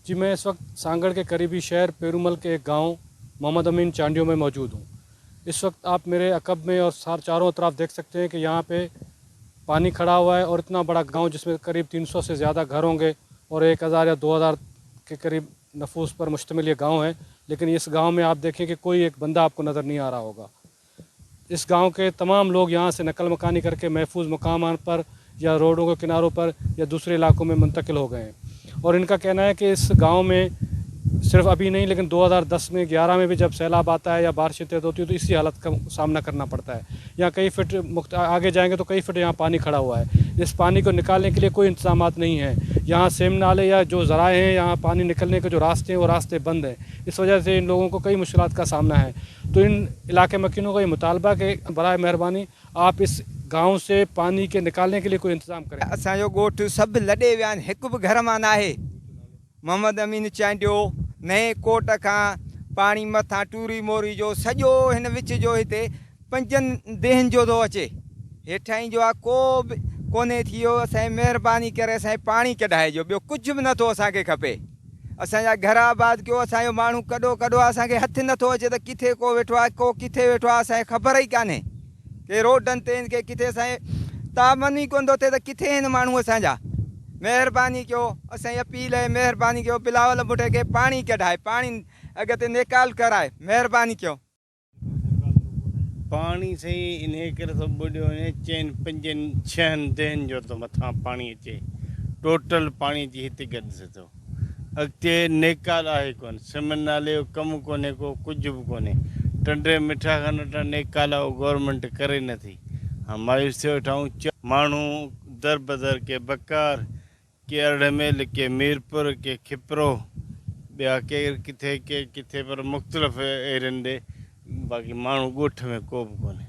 जी मैं इस वक्त सांगड़ के करीबी शहर पेरूमल के एक गांव मोहम्मद अमीन चांडियो में मौजूद हूँ। इस वक्त आप मेरे अकब में और चारों तरफ देख सकते हैं कि यहाँ पे पानी खड़ा हुआ है और इतना बड़ा गांव जिसमें करीब 300 से ज़्यादा घर होंगे और 1000 या 2000 के करीब नफूस पर मुश्तमिल ये गांव है, लेकिन इस गांव में आप देखें कि कोई एक बंदा आपको नज़र नहीं आ रहा होगा। इस गांव के तमाम लोग यहाँ से नकल मकानी करके महफूज मकाम पर या रोडों के किनारों पर या दूसरे इलाकों में मुंतकिल हो गए हैं। और इनका कहना है कि इस गांव में सिर्फ अभी नहीं, लेकिन 2010 में, 11 में भी जब सैलाब आता है या बारिश तेज़ होती है तो इसी हालत का सामना करना पड़ता है। यहाँ कई फिट मुख्त आगे जाएंगे तो कई फिट यहाँ पानी खड़ा हुआ है। इस पानी को निकालने के लिए कोई इंतजाम नहीं है। यहाँ सेम नाले या जो ज़राए हैं, यहाँ पानी निकलने के जो रास्ते हैं, वो रास्ते बंद हैं। इस वजह से इन लोगों को कई मुश्किल का सामना है। तो इन इलाके मकीनों का ये मुतालबा कि बराए मेहरबानी आप इस गाँव से पानी के निकालने के लिए कोई इंतज़ाम करें। असांजो ॻोठु सभु लॾे विया आहिनि, हिकु बि घर मां न आहे। मोहम्मद अमीन चांडियो नए कोट खां पाणी मथां टूरी मोरी जो सॼो हिन विच जो हिते पंजनि देहनि जो थो अचे, हेठां ई जो आहे को बि कोन्हे थी वियो। असांजी महिरबानी करे असांखे पाणी कढाइजो, ॿियो कुझु बि नथो असांखे खपे। असांजा घर आबाद कयो, असांजो माण्हू कॾो कॾो आहे, असांखे हथु नथो अचे त किथे को वेठो आहे, को किथे वेठो आहे, असांखे ख़बर ई कान्हे। के रोडनि ते आहिनि, के किथे, असांजे तामन ई कोन थो थिए त किथे आहिनि माण्हू असांजा। महिरबानी कयो, असांजी अपील आहे, महिरबानी कयो बिलावल भुट्टे खे पाणी कढाए, पाणी अॻिते निकाल कराए, महिरबानी कयो। पाणी साईं इन्हे करे थो ॿुॾियो वञे, चइनि पंजनि छहनि देहनि जो थो मथां पाणी अचे, टोटल पाणी अची हिते गॾु थिए थो। अॻिते निकाल आहे कोन, सिम नाले जो कमु कोन्हे को, कुझु बि कोन्हे। टंडे मिठा खां नटा निकाल आहे, उहो गवर्नमेंट करे नथी। हाणे मायूस थियो वेठा आहियूं। माण्हू दर बदर, के बकार, के अरड़मेल, के मीरपुर, के खिपरो, ॿिया केरु किथे, के किथे, पर मुख़्तलिफ़ एरियनि ॾे, बाक़ी माण्हू ॻोठ में को बि कोन्हे।